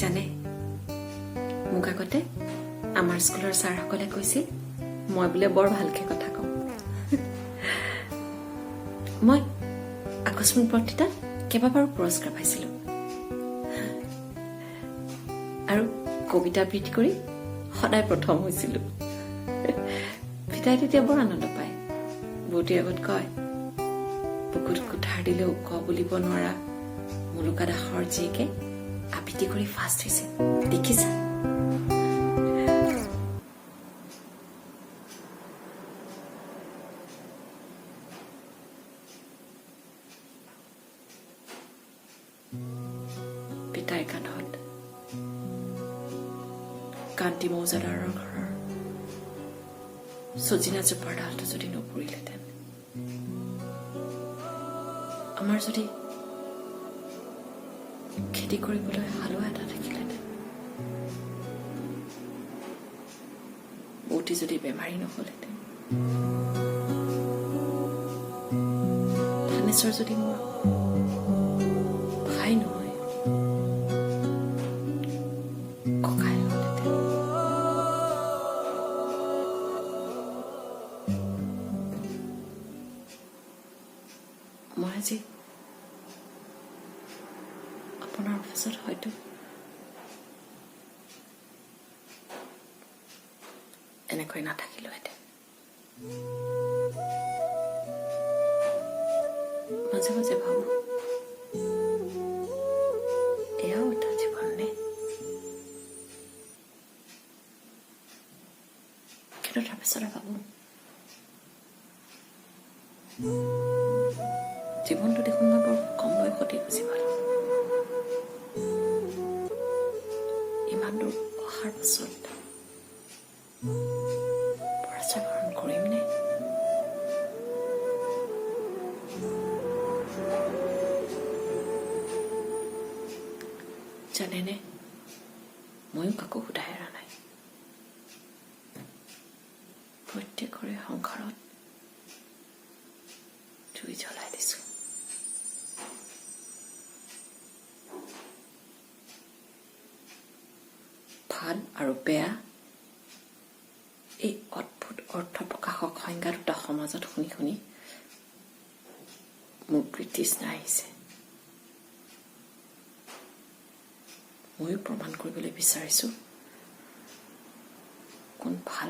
জানে, মোক আগতে আমাৰ স্কুলৰ ছাৰসকলে কৈছিল মই বোলে বৰ ভালকে কথা কওঁ। মই আকস্মিক বক্তৃতাত কেইবাবাৰো পুৰস্কাৰ পাইছিলো আৰু কবিতা আবৃত্তি কৰি সদায় প্ৰথম হৈছিলো। পিতাই তেতিয়া বৰ আনন্দ পায়। বৌটিৰ আগত কয়, বুকুত কুঠাৰ দিলেও ক বুলিব নোৱাৰা মুলুকা দাসৰ জীয়েকে আবৃত্তি কৰি ফাৰ্ষ্ট হৈছে, দেখিছা? পিতাইৰ কান্ধত কান্তি মৌজাদাৰৰ ঘৰৰ চজিনা জোপাৰ ডালটো যদি নপৰিলহেঁতেন, আমাৰ যদি খেতি কৰিবলৈ হালোৱা এটা থাকিলহেঁতেন, বৌটি যদি বেমাৰী নহলহেঁতেন, থানেশ্বৰ যদি মোৰ ভাই নহয় ককাই হ'লহেঁতেন, মই আজি আপোনাৰ অফিচত হয়তো এনেকৈ নাথাকিলোহেঁতেন। মাজে মাজে ভাবো, এয়াও এটা জীৱন নে? কিন্তু তাৰপিছতে ভাবো, জীৱনটো দেখোন মই বৰ কম বয়সতেই বুজি পালো। ইমান দূৰ অহাৰ পাছত পৰাজয় বৰণ কৰিম নে? জানেনে, ময়ো কাকো সোধাই এৰা নাই। প্ৰত্যেকৰে সংসাৰত জুই জ্বলাই দিছো। ভাল আৰু বেয়া এই অদ্ভুত অৰ্থ প্ৰকাশক সংজ্ঞা দুটা সমাজত শুনি শুনি মোৰ বিতৃষ্ণা আহিছে। ময়ো প্ৰমাণ কৰিবলৈ বিচাৰিছো কোন ভাল